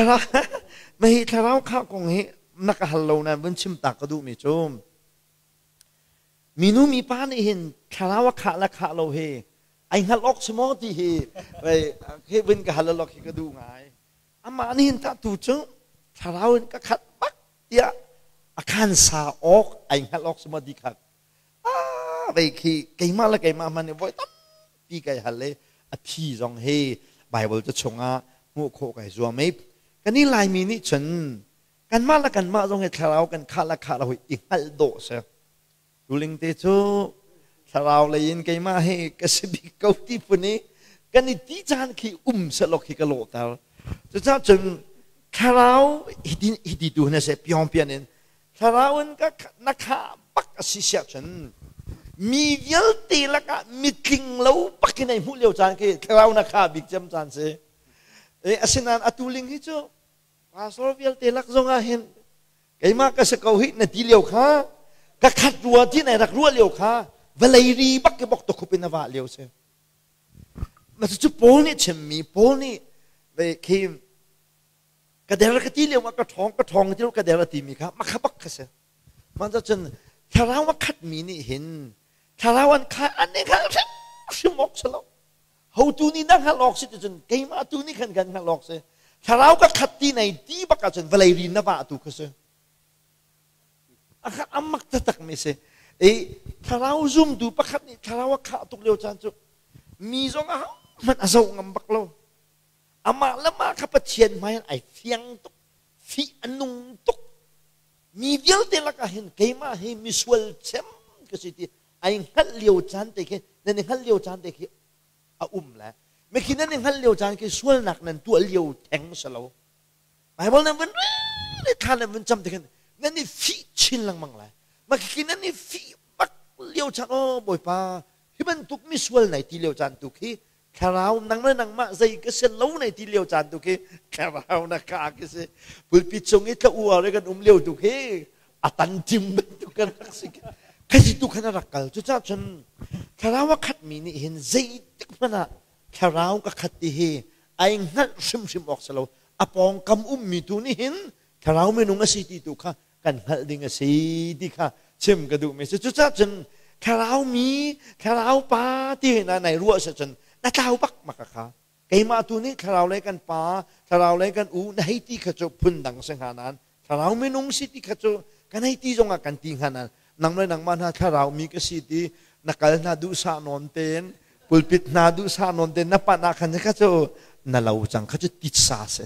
Thlarau mei thlarau kha kong hi na ka hal lo nain vun chim ta ka duhmi cu minu mipa nih hin thlarau a khah le khah lo hi ai hngalh awk si maw ti hi hi vun ka hal lok hi ka duh ngai. Amah nih hin tah tu cu thlarau in ka khat bak tiah a khan sa awk ai hngalh awk si maw ti kha vei khi keimah le keimah hmanh nih voi tampi kai hal i a phi zong hi Bible ca chungah hmuh khawh kai zuam i kan i Laimi nih cun kanmah le kanmah zong hi thlarau kan khah le khah lo hi i hngalh dawh si. Tuling te cu thlarau lei in keimah hi ka si bik ko ti phun i kan i ti caan khi um sehlaw khi ka lawhter. Cucaah cun thlarau hiti hiti tu na se piong pian in thlarau in ka na khah bak a si siah cun mi vialte lakah mitling lo bak in ai hmuh lio caan khi thlarau na khah bik cem caan si. E, asinain atu ling hi cu pastor vialte lak zongah hin keimah ka si ko hi na ti lio kha ka khat rua ti nai rak ruah lio kha vawlei ri bak ke bok to khup in na vah lio si. Ma cu Paul nih chimmi Paul nih ve khi ka der ka ti lio ah ka ṭhawng ka ṭhawng ti ka der a timi kha makha bak kha si man cun thlarau a khatmi nih hin thlarau an kha an nih hngal hrim hrim awk si lo hotu nih na hngal awk si ti cun keimah tu nih khan kan hngal awk si thlarau ka khat ti nei ti bak ahcun vawlei ri na vah tu kha si a amak taktak mi si i thlarau zumtu pakhat nih thlarau a khah tuk lio caan cu mi zong a hmanh a zoh ngam bak lo. Amah le mah kha Pathian hmai ah ai fiang tuk, fih a nung tuk. Mi vialte lakah hin keimah hi misual cem ka si ti ai hngalh lio caan te khi nan i hngalh lio caan te khi a um le mikhi nan i hngalh lio caan khi sualnak nan tuah lio theng si lo. Bible nan vun rel thla nan vun cam te khin nan i fih chin lengmang lai. Mah khi nan i fih bak lio caan oh Bawipa hi bantuk misual nai ti lio caan tu khi thlarau nang le nangmah zei ka si lo nei ti lio caan tu khi thlarau na ka khi si pulpit cung i tla uar i kan um lio tu khi a tan tim bantuk kan rak si khi tu khan a rak kal. Cucaah cun thlarau a khatmi nih hin zeitik hmanh ah thlarau ka khat ti hi ai hngalh hrimhrim awk si lo. A pawngkam ummi tu nih hin thlarau minung a si ti tu kha kan hngalh ding a si ti kha chim ka duhmi si. Cucaah cun thlarau mi thlarau pa ti na nai ruah si cun na tlau bak maka kha keimah tu nih thlarau lei kan pa thlarau lei kan u na hei ti kha cu phun dang si hnga nain thlarau minung si ti kha cu kan hei ti zongah kan ti hnga nain nang le nangmah hna thlarau mi ka si ti na kal hna duhsah nawn tein pulpit hna duhsah nawn tein na panh ah khan kha cu na lo cang kha cu titsa si.